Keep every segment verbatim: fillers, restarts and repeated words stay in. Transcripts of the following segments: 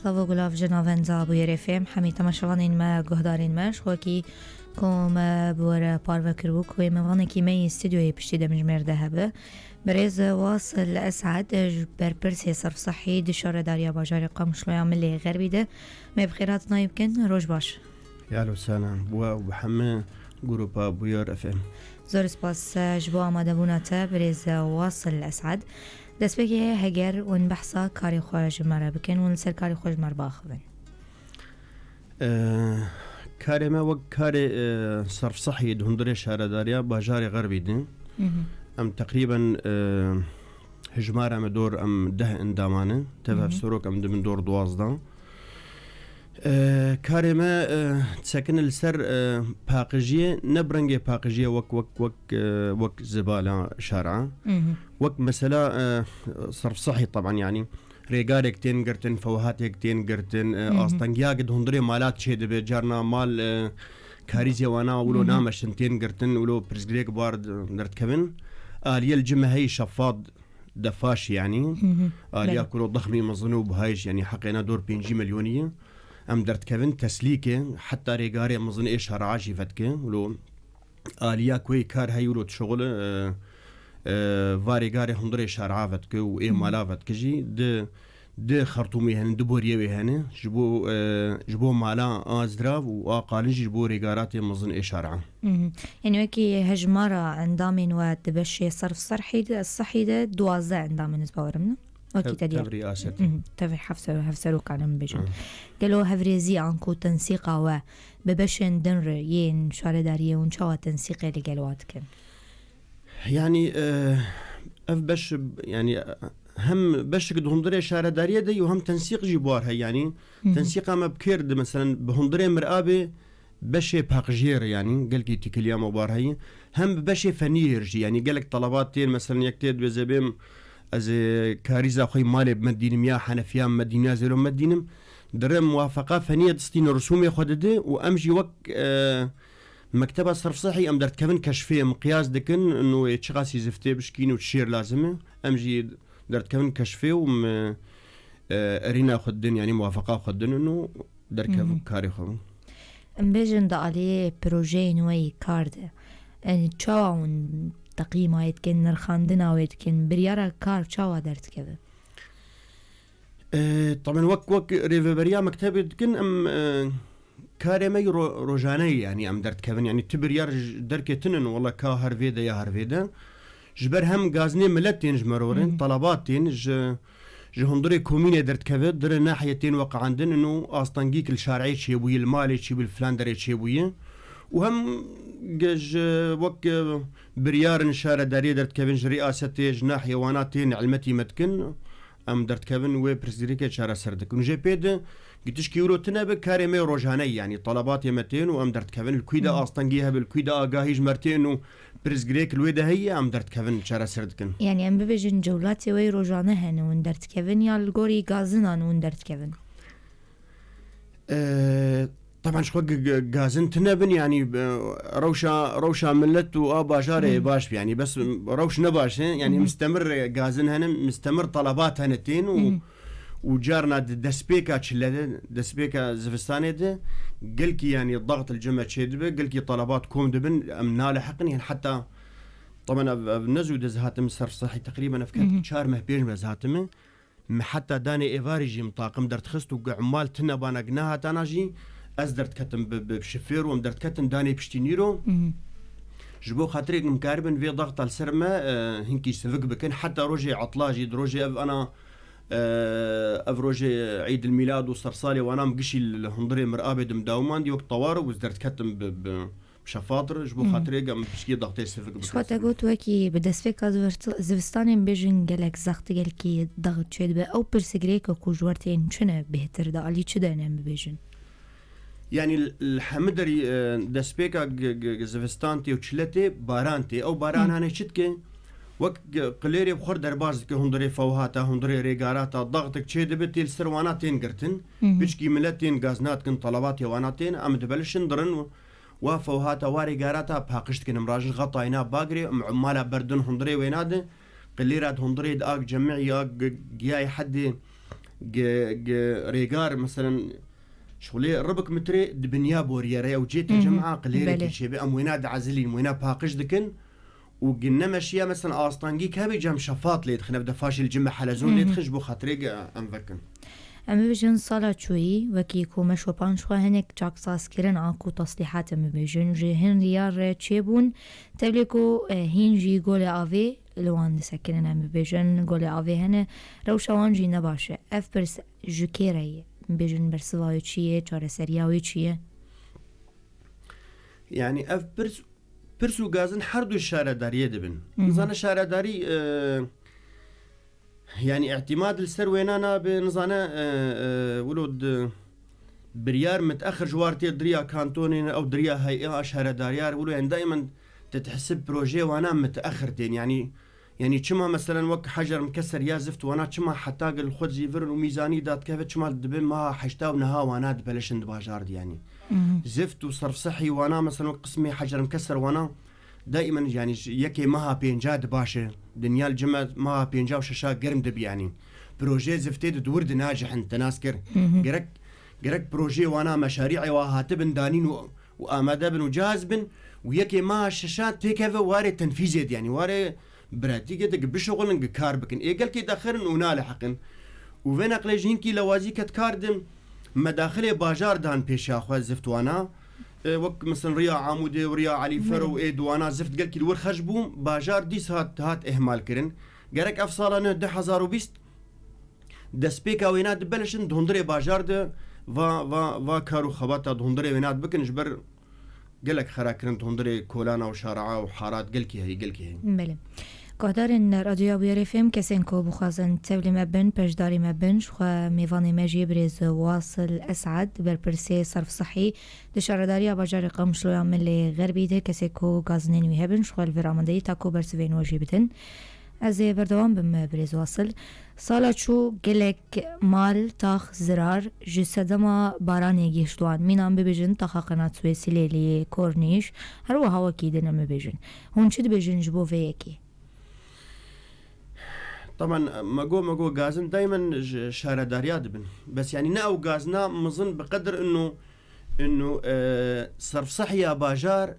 Savo gulav ji navenda Bûyerê F M, hemî temaşevanên me, guhdarên me, ji xwe kî ku me bi we re parve kiribû, ku ê mêvanekî me yê stûdyoyê piştî demjimêr de hebe. Birêz Wasil Esad, ji berpirsê serfsehî di şaredariya bajarê Qamişloya Milê Xerbî de, me bi xêr hatina wî bikin. Roj baş. Ya lo selam. Bi we û bi hemî grupa Bûyer F M. Zor spas, eh, ji bo amadebûna te, birêz Wasil Esad. Destpêkê heger hûn behsa karê xwe ji me re bikin, hûn li ser karê xwe ji me re biaxivin. Eh, karê me wek karê, eh, serfsehî di hundirê şaredariya bajarê Xerbî din. Mhm. Em teqrîben, eh, hijmara me dor em deh endaman in. Tev Mhm. hevserok em dibin dor duwazdeh. Eh, karê me, eh, disekine li ser, eh, paqijiyê, ne bi rengê paqijiyê wek, wek, wek, eh, wek zibala şara. Mhm. Wek mesela, eh, serfsehî taban, yanî rêgarek tên girtin, fewhatek tên girtin, eh, Mhm. astengiyek di hundirê malat çêdibe, carna mal, eh, karîzê wana wilo Mhm. nameşin tên girtin, wilo pirsgirêk bar d-, derdikevin. Aliyê li cime heyî şefat defaş, yanî. Mhm. Aliya Belê. kuro dexmî mezin û bihayî jî, yanî heqê ne dor pêncî milyonî ye. Em derdikevin teslîkê, heta rêgarê mezin ê şara jî vedike. Wilo aliya ku ê kar heyî wilo dişuxule, e, e, va rêgarê hundirê şara vedike û ê Mhm. mala vedike jî di, di xertûmê hene, di boriyê wê hene. Ji bo, e, ji bo mala a zirav û a qalin jî ji bo rêgaratê mezin ê şara. Mhm. Yanî wekî hejmara endamên we di beşê serf serhî de, sehî de duwazdeh endamên ez bawerim ne? Wekî Tev-, te diya. Tev rîasetê. Mhm. Tev hevser-, hevserokan em bêjin. Mhm. Gelo hevrêziyan ku tensîqa we bi beşên din re yên şaredariyê hûn çawa tensîqê li gel wa dikin? Yanî, e, ev beş, yanî, hem beşek di hundirê şaredariyê de yo hem tensîq jî buar heye, yanî. Mhm. Tensîqa me bi kêr di, meselen, bi hundirê mirabê beşê paqijiyê re, yanî gelkî têkiliya me bar heye. Hem bi beşê feniyê re jî, yanî gelek telebat tên, meselen, yek tê dibê zebêm, ez ê karîza xwe yê malê bi me dînim, ya henefiya me dînim, ya zêro me dînim. Dire muwafeqa feniyê distîne, rusûmê xwe dide û em jî wek, e, mekteba serfsehî em derdikevin keşfê, em qiyas dikin, ino ê çiqasî ziftê bişkîn û çi şêr lazim e. Em jî derdikevin keşfê û em, e, erîna xwe didin, yanî muwafeqa xwe didin û derkev Mhm. karê xwe. Em bêjin di aliyê projeyên we yê kar de, e, çawa hûn teqîma wê dikin, nirxandina wê dikin, biryara kar çawa derdikeve? E, taban wek, wek rêveberiya mektebê dikin, em, e, karê me yî ro-, rojane ye, yanî em derdikevin, yanî ti biryar ji derkê tinin, wela ka her vê de ya her vê de. Ji ber hem gazinê milet tên ji me re re, Mhm. telebat tên ji, ji hundirê komînê derdikeve, dire nahiyê tên weqandin û astengî ki li şareyê çêbûye, li malê çêbûye, li filan derê çêbûye. Û hem ge-, ji wek, e, biryarên şaredariyê derdikevin, ji rîasetê, ji nahiyê wana tên elmetî me dikin. Em derdikevin wê pirsgirêkê çareser dikin. Û jê pê de gitişkî wilo tune be, karê me rojane ye, yanî telebatê me tên û em derdikevin. Li kûî de Hmm. astengî hebe, li kûî de agahî ji me re tên û pirsgirêk li wê de heye, em derdikevin, çareser dikin. Yanî em bibêjin cewlatê we rojane hene hûn derdikevin ya li gorî gazinan hûn derdikevin? Ee, Taban ji xwe g-, g-, gazin tune bin, yanî, e, rewşa, rewşa millet û a bajarê Hmm. baş bi, yanî bes rewş ne baş e, yanî Hı hı. mistemir gazin hene, mistemir telebat hene tên û, Hı hı. û carna di destpêka çile de, destpêka zivistanê de gelkî, yanî daxt li cem me çêdibe, gelkî telebat kom dibin, em nalihiqin, yanî heta, taban ev, ev ne zû de ez hatim serfsehî, teqrîben ev Hı hı. ket çar meh pênc meh ez hatime. Me heta danê êvarî jî em taqim derdixist û gi ummal tine bana gi nehatana jî ez derdiketim bi, bi şifêr û em derdiketin danê piştî nîro. Mhm. Ji bo xatirê em karibin vê daxta li ser me, e, hinkî sivik bikin. Heta rojê etla jî, di rojê ev ana, e, ev rojê Eîdil Mîlad û sersalê wana em gişî li hundirê mirabê dim dawimandî wek tewar û ez derdiketim bi, bi, şefatir, ji bo Hı. xatirê em piştgî daxtê sivik bikin. Ji xwe te got wekî bi destpêka zivist-, zivistanê bêjin gelek zexti gelkî daxt çêdibe. Ew pirsgirêka ku ji we tên çi ne bêhtir de alî çi de ne em bibêjin? Yanî li, li hemî derî, e, destpêka g-, g-, g-, zivistan tê û çile tê, baran tê. Ew baran Hı. hane çi dike? Wek g-, qilêrê bi xwe derbas dike hundirê fewhata, hundirê rêgarata, daxtik çêdibe tê li ser wana tên girtin. Hı hı. Piçkî milet tên gazna dikin, telebatê wana tên, em dibelişin dirin. Wa fewhata, wa rêgarata paqij dikin. Em rajin xetayê na bagirê, em umala berdin hundirê wêna de. Qilêra di hundirê de ak cemî ya g-, giyayê hedê Gi, gi rêgar, meselen, şixulê ribik mitrê di binya boriyere ye û cê te cem aqilê Belê. Rêkî çêbe, em wêna diezilîn, wêna paqij dikin û gi nemeşiya, meselen, astangî kevê cem şefat lê dixin, ev defa jî li cim helezon lê dixin ji bo xatirê gi em vekin. Em bibêjin sala çûyî, wekî ku me şopan ji xwe hinek çaksaz kirin a ku teslîhat em bibêjin, ji hin riyar re çêbûn, tevlê ku, e, hîn jî golê avê li wan disekirin, em bibêjin, golê avê hene, rewşa wan jî ne baş e. Ev pirs ji kê re ye? Bibêjin bersiva wê çi ye, çareseriya wê çi ye? Yani ev pirs, pirs û gazin her du şaredariyê dibin. Hı hı. Nizane şaredarî, e, yani îtimad li ser wêna nabe, nizane, e, e, wilo di biryar mitexir ji war tê diriya kantonê ne, ew diriya hey'a şaredariya re, wilo yani daimen te dihesib projeyê wana mitexir tên. Yani, yani çima meselen wek Hecer Mikeser ya zift wana çima heta gel xwe zîvirin û mîzanî dadkeve, çima dibe meha heşta û niha wana dibeleşin di bajar de yani. Hı hı. Zift û serf sihî wana, meselen, wek qismê Hecer Mikeser wana, daimen, yani, ji yekê meha pênca di baş e. Dinya li cime meha pênca û şeşa germ dibi, yani. Projeyê ziftê di dûr di nacihin, te nas kir. Hı hı. Gerek, gerek projeyê wana, meşarî'ê wa hatibin danîn û, û amade bin û caz bin û yekê meha şeşa têkeve warê tenfîzê de, yani, warê Biretî gê di bişuxulin, gi kar bikin. Ê gelkî dexerin û nalihiqin. Û vê neqlê ji hinkî lewazî ket kar din, medaxilê bajar dan pêşiya xwe zift wana. E, wek misin riya Amûdê û riya Elîfer û ê di wana zift gelkî li wir xerc bû, bajar dîs hat, hat ihmal kirin. Gerek ev sala nû du hezar û bîst destpêka wêna dibelişin, di hundirê bajar de va, va, va kar û xebata di hundirê wêna dibikin, ji ber gelek xera kirin di hundirê kolana û şaraa û harat gelkî heye, gelkî heye. Belê. Guhdarên Radyoya Bûyerê F M, kesên ku bixwazin tevlî me bin, peşdarî me bin, ji xwe mêvanê me jî birêz Wasil Esad, berpirsê serf sihî di şaredariya bajarê Qamişloya Milê Xerbî de, kesê ku gazinên wî hebin, ji xwe li vir amade ye, ta ku bersivên we jî bidin. Ez ê berdewam bim, birêz Wasil. Sala çû gelek mal, tax zirar ji sedema baranê gihişt wan. Mînan bibêjin taxa Qenatsûyê, Silêliyê, Kornîş, her wiha wekî din em bibêjin. Hûn çi dibêjin ji bo vê yekê? Taban, me got, me got gazin daymen ji şaredariya dibin. Bes, yani, ne ew gazina mizin bi qedir inu, inu, e, serfsehiya bajar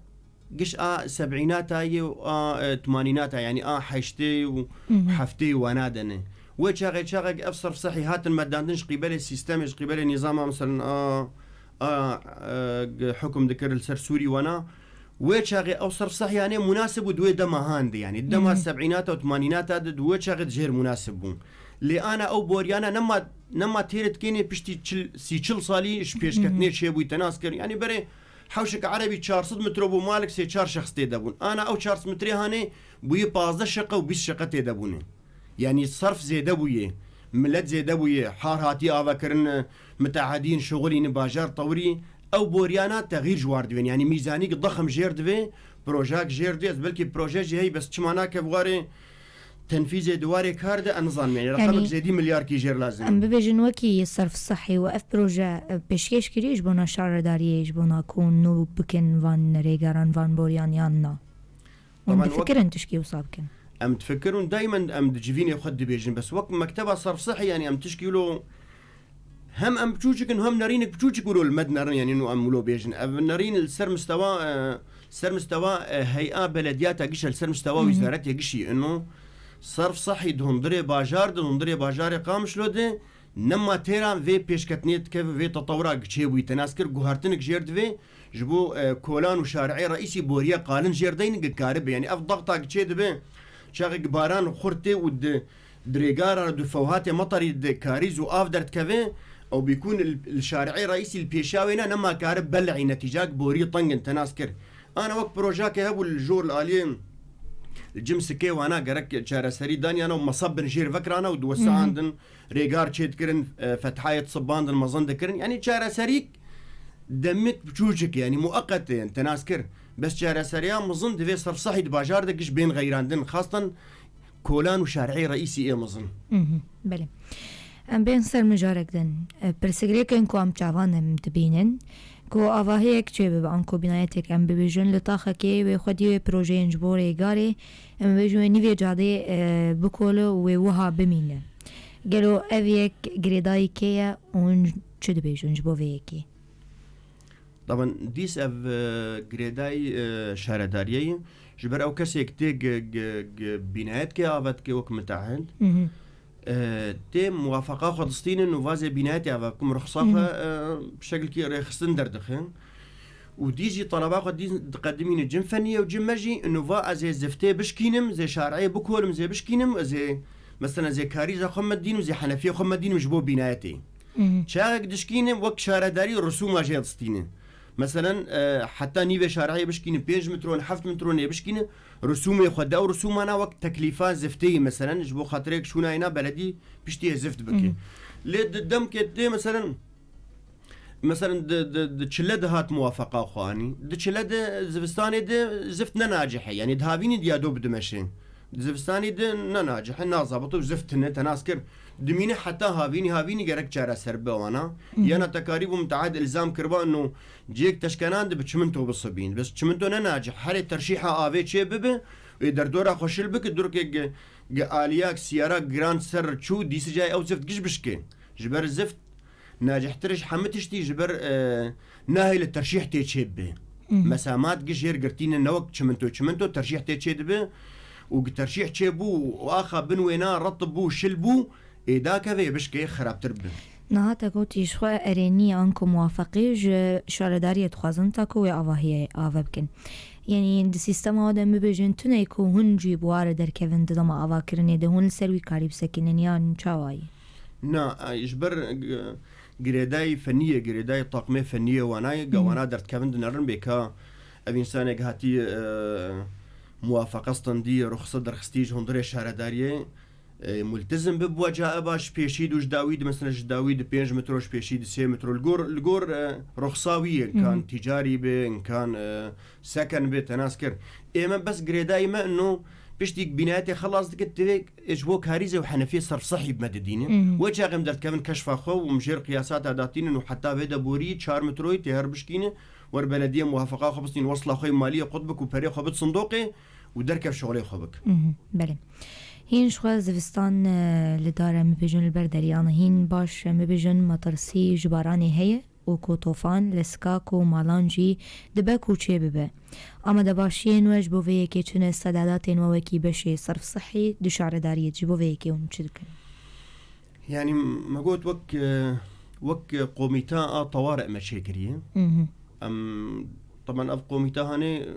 giş a seb'înata ye û a, e, temanînata, yani a heştê û Hı hı. heftê wana de ne. Wê çaxê, çaxek ev serfsehî hatin medandin ji qîbelê sîstemê, ji qîbelê nîzama, meselen, a, a, e, g-, hukum dikir li ser Sûrî wana. Wê çaxê ew serfsehiyanê munasib û di wê dema han de, yani dema Hı hı. seb'înata û temanînata de di wê çaxê de jêr munasib bûn. Lê ana ew boryana nema, nema têr dikênê piştî çil, sî çil salî ji pêşketinê Hı hı. çêbûyî te nas kir. Yani berê Hewşek erebî çar sed metro bû, malik sê çar şexs tê de bûn. Ana ew çar sed metrê hanê bûyê pazdeh şeqe û bîst şeqe tê de bûne. Yanî serf zêde bûye, milet zêde bûye, har hatî ava kirin, mutehedîn şixulîne bajar tewrî. Ew boryana texîr ji war divên. Yanî mîzanîk dexim jêr divê, projak jêr divê. Ez belkî proje jî hey, bes çima nake bi warê tenfîzê di warê kar de, em nizanin, yani, raqemek Yanî, zêdî milyarkî jêr lazim. Em bibêjin wekî serf sehî û ev proje, e, pêşkêş kiriye ji bona şaredariyê, ji bona ku nû bikin van rêgeran, van boriyan yan na? Hûn Taban wek- difikirin tişkî wisa bikin? Em difikirin, daymen em di civînê xwe dibêjin, bes wek mekteba serf sehî, yani, em tişkî wilo hem em biçûçik in, hem nerînek biçûçik wilo li me dinerin, yani, û em wilo bêjin. Ev nerîn li ser mistewa, e, ser mistewa, e, hey'a belediyata giş e, li ser mistewa Hı hı. wîzaretê gişî. Ino serf sehî di hundirê bajar de, di hundirê bajarê Qamişlo de, nema têra vê pêşketinê dikeve, vê tetewira giçê bûyî. Te nas kir, guhertinik jêr divê, ji bo, e, kolan û şari'ê reîsî boriye qalin jêr deynin, gi karibe. Yani ev daxta giçê dibe, çaxek baran xurt tê û di, di rêgara re du fewhatê metarî di karîz û av derdikeve, ew bîkûn li, li şari'ê reîsî li pêşiya wê ne, nema karibe bel'î netîcak borî tengin te nas kir. Ana wek projake hebû li jor li aliyê li cim sikê wana gerek çareserî daniyana û meseb bin jêr vekirana û Hı hı. diwesandin, rêgar çêdikirin, e, fethayê disibandin mezin dikirin. Yani çareserîk demik biçûçik, yani mueqet e, yani te nas kir. Bes çareseriya mizin divê serfsehî di bajar de giş bên xeyrandin, xastan kolan û şer'ê reîsî ê mizin. Mhm, belê. Em bên ser mijarek din. E, pirsigirêkên ku em çavan em dibînin, ku avahiyek çêbibe, anku bînayetek em bibêjin, li taxekê wê xwedî wê projeyên ji bo rêgarê, em bibêjin wê nîvê cadê, e, bikole û wê wiha bimîne. Gelo ev yek girêdayî kê ye û hûn çi dibêjin ji bo vê yekê? Taban dîs ev, e, girêdayî, e, şaredariyê ye. Ji ber ew kesê tê gi, gi, gi bînayetê ava dike wek mitehid. Mhm. E, tê muwafeqa xwe distînin û vazê bînayetê ava bikim, ruxsa xwe, Mhm. e, bi şekilkî rêxistin derdixin. Û dî jî talaba xwe dî diqedimîne cin fenî ye û cin me jî, ino va ez ê ziftê bişkînim, zê şareyê bikorim, zê bişkînim, ez ê, mesela, zê karîza xwe medînim, zê henefiyê xwe medînim ji bo bînayetê. Mhm. Çaxek dişkînim, wek şaredarî risûma jê distîne. Meselen, e, heta nîvê şareyê bişkîne, pênc metron, heft metron ê bişkîne, risûmê xwe de, ew risûmana wek teklîfa ziftê ye, meselen, ji bo xatirê şûnayê na beledî piştî yê zift bike. Mhm. Lê di demkê tê, meselen, Meselen di, di, di çile de hat muwafeqa xwe anî. Di çile de zivistanê de zift ne nacih e. Yanî di havînî diya do bidimeşê. Di zivistanê de ne nacih e, nazabit û zift tine te nas kir. Dimîne heta havînî, havînî gerek çareser bibe wana. Mhm. Yana te karî bû miteahid ilzam kiriba ino ciyek teşkenan de bi çiminto bisibîn. Bes çiminto ne nacih. Herê terşîha avê çê bibe û derdora xwe şil bike, durkê gi, gi aliyak, siyara giran ser çû, dîsicayê ew zift giş bişke. Ji ber zift nacihtir ji hemî tiştî ji ber, e, nahêle terşîh tê çêbibe. Mhm. Mesamat gi jêr girtî ne, ne wek çimento. Çimento terşîh tê çêdibe û gi terşîh çêbû û axa bin wêna retib bû, şil bû, ê dakeve yê bişkê xirabtir bibe. Niha te gotî ji xwe erênî anku muwafeqî ji şaredariyê dixwazin ta ku wê avahiyê ava bikin. Yanî di sîstema we de em bibêjin tune ku hûn jî bi wa re derkevin di dema avakirinê de hûn li ser wî karî bisekinin yan çawa ye? Na, e, ji ber, e, girêdayî fenî ye, girêdayî taqmê fenî ye wana ye, Hı hı. Wana derdikevin dinerin bê ka ev însanek hatî, e, muwafeqa standî, ruxsa derxistî ji hundirê şaredariyê, e, multizim bi bi caeba ji pêşî de û ji dawî de, mesela ji dawî de pênc metro, ji pêşî de sê metro, li gor, li gor, e, ruxsa wî ye, Hı hı. Kan tîcarî be, kan, e, seken be, te nas kir. Ê me bes girêdayî me ino piştî bînayetê xelas dike, divê Ê ji bo karîzê û henefiyê serf sehî bi me didînin. Mhm. Wê çaxê em derdikevin keşfa xwe û em jêr qiyasata datînin û heta vê de borî çar metroyî tê her bişkîne, wer belediye muwafeqa xwe bistîn, wesla xwe yê maliyê qut bik û perê xwe bit sindoqê û derkev şixulê xwe bik. Mhm, belê. Hîn ji xwe zivistan, e, li dar em bibêjin li ber deriyana hîn baş em bibêjin metirsî ji baranê heye. û ku tofan li sikak û malan jî dibe ku çêbibe. Amadebaşiyên we ji bo vê yekê çi ne, sedadatên we wekî beşê serf sihî di şaredariyê de ji bo vê yekê hûn çi dikin? Yanî me got wek, e, wek komîta a taware me çêkiriye. Mhm. Em, teban ev komîta hanê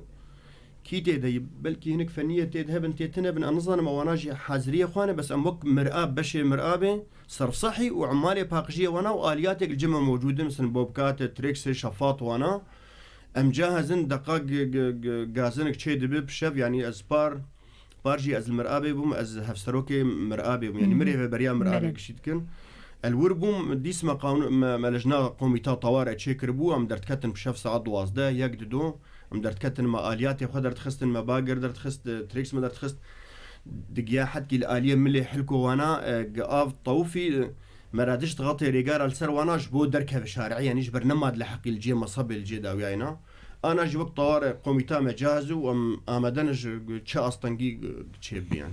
Kî tê de ye? Belkî hinek feniyê tê de hebin, tê tune bin, em nizanim, ewana jî haziriyê xwe ne, bes em wek mirab, beşê mirabê, serfsehî û emalê paqijiyê wana û aliyatek li cem me mewcûd in, mesela bobkate, trêksê, şefat wana. Em cahizin deqa g-, g-, g-, gazinek çê dibe pişev, yanî ez par, par jî ez li mirabê bûm, ez hevserokê mirabê bûm, yanî Hı hı. Mirê ve beriya mirabê Belê. Gişî dikin. El wir bûm, dîs me qanû-, me, me lijna komîta taware çê kiribû, em derdiketin pişev saet duwazdeh, yek dido. Em derdiketin, me aliyatê xwe derdixistin, me bager derdixist, trêks me derdixist. Digiya hetkî li aliyê milê hilko wana, e, gi av tawifî, e, me re dişt xetê rêgara li ser wana ji bo derkeve şari'î, yanî ji ber nema di li heqî li cê mesebê li cê dawiyayê na. Ana jî wek taware komîta me cahizî û em amade ne ji çi astengî, e, çêbiyan.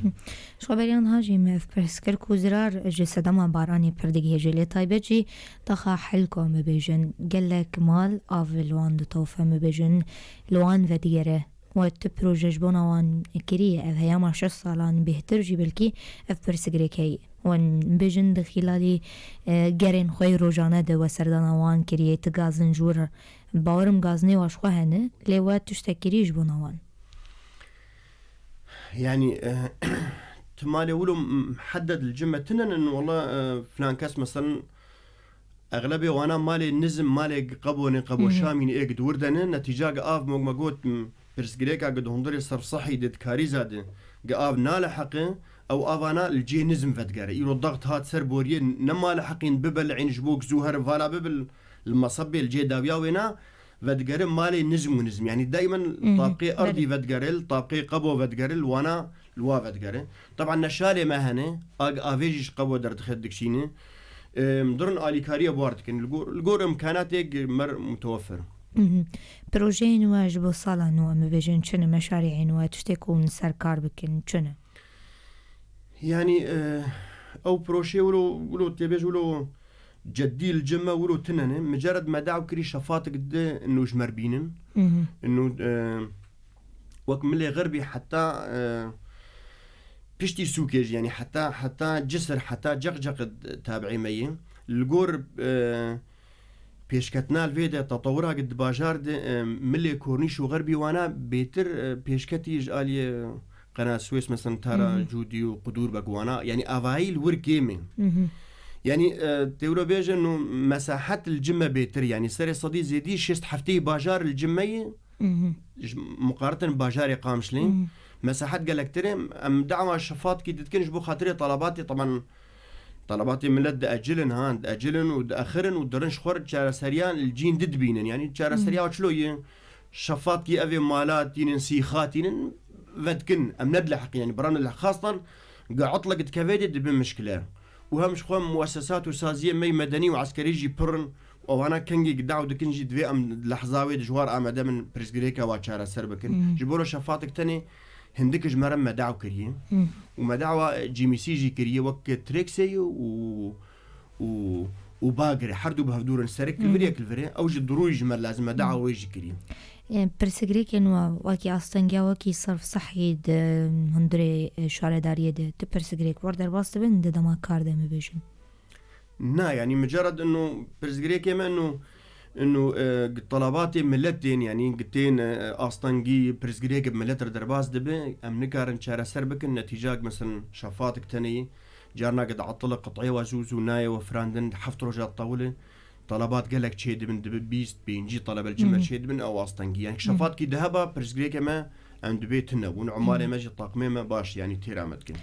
Ji xwe beriya niha jî me ev pirs kir ku zirar ji sedema baranê pir digihêje, lê taybet jî taxa hilko em bibêjin, gelek mal av li wan ditofe, em bibêjin li wan vedigere. We tu proje ji bona wan kiriye? Ev heyama şeş salan bêhtir jî belkî ev pirs girêk heye. Wan bêjin di xîlalî, e, gerên xwe yê rojane de we serdana wan kiriye, tu gazin ji wir, bawerim gazinê wa ji xwe hene, lê we tiştek kiriye ji bona wan? Yanî, e, tu malê wilo m-, muhedded li cem me tune ne, wela, e, filan kes, meselen, exlebê wana malê nizm, malê qebo ne, qebo Hı hı. Şamî ne, ê gi di wir de ne, netîca gi av, mog me got, m, pirsgirêka gi di hundirê serf sehî de, di karîza de, gi av nale heqe, ew avana li cê nizm vedigere. Îro daxt hat ser boriyê, ne male heqîn bibe li eyn ji bo gi zû here vala bibe li, li mesebê li cê dawiya wêna, vedigere malê nizm û nizm. Yanî daimen Hı hı. tabqê erdî Belê. Vedigere, li tabqê qebo vedigere, li wana, li wa vedigere. Teban neşalê me hene, ag avê jî ji qebo derdixe dikşîne. Em, durin alîkariya bar dikin. Li gor, li gor imkanatê gi mer mutewefir. Hı hı. Projeyên we ji bo sala nû, em bibêjin, çi ne, meşarî'ên we, tiştê ku hûn li ser kar bikin, çi ne? Yanî, e, Ew proşê wilo, wilo têbêj wilo ceddî li cem me wilo tine ne. Micerred me daw kirî şefatik di nû ji me re bînin. Mhm. Nû, e, wek milê xerbî heta, e, piştî sûkê jî, yanî heta, heta Cisir, heta Ceqceq tabiî me yê. Li gor, e, pêşketina li vê de, tetewira di bajar de, e, milê Kornîş û Xerbî wana bêtir, e, pêşketî ji aliyê Qena Swês, mesela Tara Mhm. Cûdî û Qudûr Beg wana, yanî avayî li wir kêm e. Mhm. Yanî, e, têwro bêje nû mesahet li cim me bêtir, yanî serê sedî zêdî şêst hefteyî bajar li cim me yê, Mhm. ji muqaretin bajarê Qamişlê. Mhm. Mesahet gelektir e. Em dawa şefatkî didikin ji bo xatirê talabatê, teban talabatê millet diecilin, ha, diecilin û diaxirin û dirin ji xwe re çareseriyan li cîn di dibînin. Yanî çareseriya Mhm. çilo ye? Şefatkî ev ê mala tînin, sîxa tînin, vedikin. Em ne dileheqin, yanî biran li xastan, gi etlek dikeve de dibe mişkile. Û hem ji xwe muessesat û saziyê me yê medenî û eskerî jî pir in. Û ewana kengê gi daw dikin jî divê em di lehza wê de ji war amade bin pirsgirêka wa çareser bikin. Hmm. Ji bo re şefatik tenê hindik ji me re me daw kiriye. Hmm. Û me dawa G M C jî kiriye wek Trêksê ye û, û, û Bagirê. Her du bi hevdû re serik li vir yek li vir e. Ew jî dirûyî ji me lazim e, dawa wê jî kiriye. E, pirsgirêkên we wekî astengiya, wekî serf sehî di hundirê, e, şaredariyê de, tu pirsgirêk wer derbas dibin, di dema kar de em bibêjin? Na, yanî micerred ino pirsgirêkê me ino, ino, e, gi talabatê millet tên, yanî gi tên, e, astengî pirsgirêk bi millet re derbas dibe, em nikarin çareser bikin, netîcak, mesela, şefatik tenê ye. Carna gi dietile qit'ê wa zû zû nayê we firandin, heft roja tewile. Talabat gelek çêdibin, dibe bîst, pêncî talebe li cim me Hı hı. çêdibin, ew astengî. Yanî Hı hı. şefatkî diheba pirsgirêkê me, em dibê tune bûn. Emalê Hı hı. me jî, taqmê me baş, yanî têra me dikin.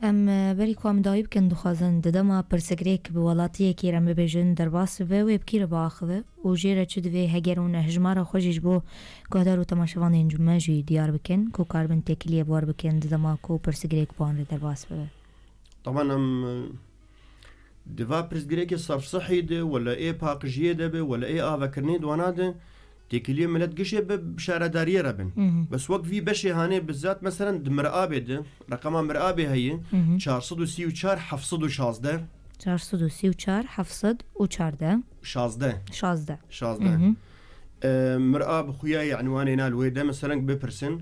Em, e, berî ku em dawî bikin, dixwazin di dema pirsgirêk bi welatiyekî re em bibêjin derbas bibe, wê bi kî re biaxive û jê re çi divê heger hûn hejmara xwe jî ji bo guhdar û temaşevanên me jî diyar bikin, ku karibin têkiliyê bi wer bikin di dema ku pirsgirêk bi wan re derbas bibe? Teban em, e, di va pirsgirêkê serf sihî de, wele ê paqijiyê de be, wele ê avekirinê di wana de, têkiliyê milet gişê bi şaredariyê re bin. Hı hı. Bes wek vî beşê hanê bizat, meselen, di Mirabê de, reqema Mirabê heye, Hı hı. çar sed û sî û çar heft sed û şazdeh. Çar sed û sî û çar heft sed û çardeh. Şazdeh. Şazdeh. Şazdeh. Hı hı. E, Mirab xuya, yanî, wanê na li wê de, meselen, bipirsin.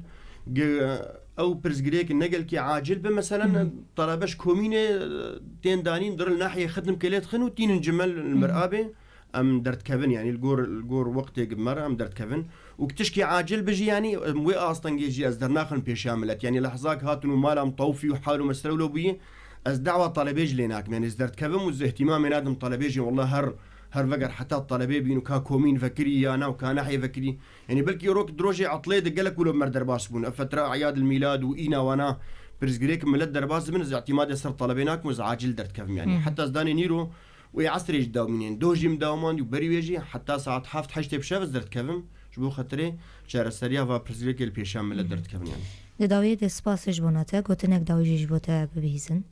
Ge-, ew pirsgirêk ne gelkî acil be, meselen, Hı hı. talebe ji komînê, e, tên danîn, dir li nahiyê Xidmkê lê dixin û tînin cimel li Hı hı. Mirabê. Em derdikevin, yanî li gor, li gor wextê gi me re em derdikevin. Û tişkî acil bijî, yanî em wê astengê jî ez dernaxin pêşiya milet. Yanî lehzak hatin û mala em tewfî û hal û mesele wilo bûyî, ez dawa talebê jî lê nakim. Yanî ez derdikevim û ez îhtîmamê nadim talebê jî. Wallah her, her veger heta talebê bîn û ka komîn vekirî ya na û ka nahiyê vekirî. Yanî belkî rok dirojê etlê de gelek wilo bi me re derbas bûn. Ev fetra eyad el mîlad û îna wana pirsgirêk milet derbas dibin, ez îhtîmadê ser talebê nakim û ez acil derdikevim yanî. Hı hı. Heta ez danê nîro Wê esrê jî dawmînên. Doh jî min dawamand û berî wê jî heta saet heft heştê bi şev ez derdikevim. Ji bo xetirê çareseriya va pirsgirêkê li pêşiya millet Hı hı. derdikevin yanî. Di dawiyê de spas ji bona te, gotinek dawî jî ji bo te bibihîzin.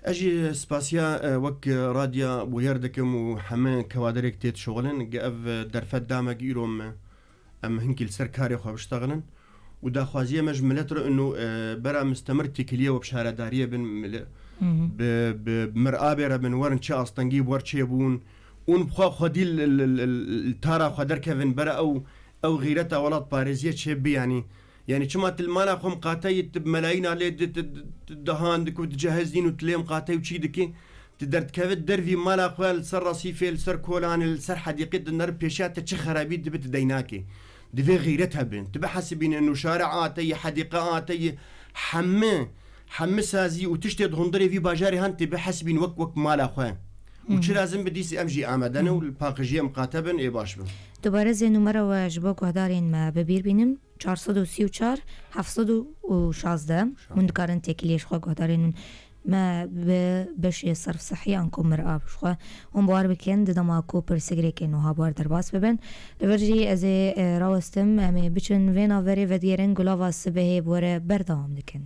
Ez jî spasiya, e, wek radya Bûyer dikim û heme kewaderek tê dişuxulin. Ge ev, e, derfet dame ge îro me Em hinkî li ser karê xwe biştexilin û daxwaziya me ji milet re ino, e, bera mistemir têkiliyê we bi şaredariyê bin, mile-, Hı hı. bi, bi Mirabê re bin, werin çi astengî bi wer çêbûn. Ûn bi xwe xwedî li, li, li, li tara xwe derkevin, bera ew, ew xîreta welatparêziyê çêbi, yanî. Yanî çima tu li mala xwe miqate yî, tu bi melayîna lê di, tu, tu, tu dehan diku, tu cehezîn û tu lê miqate û çî dikî? Tu derdikevit dervî mala xwe, li ser resîfê, li ser kolanê, li ser hedîqê, tu neri pêşiya te çi xerabî dibe tu deynakê. Divê xîret hebe. Tu bihesibîne nûşare a te yî, hedîqe a te yî, hemî, hemî sazî û tiştê di hundirê vî bajarê han tu bihesibîn wek, wek mala xwe. Û çi Hı. lazim bi dîsî em jî amade ne û Hı. li paqijiyê miqate bin ê baş bin. Dubare zê numera we ji bo guhdarên me bi bîr bînim. Çar sed û sî û çar heft sed û şazdeh. Hûn dikarin têkiliyê ji xwe guhdarên min. Me bi beşê serf sehî anku mirab ji xwe hûn bi war bikin, di dema ku pirsgirêkên wiha bi war derbas bibin. Li vir jî ez ê, e, rawestim, em ê biçin vê navberê vedigerin, Gulava Sibehê bi we re berdewam dikin.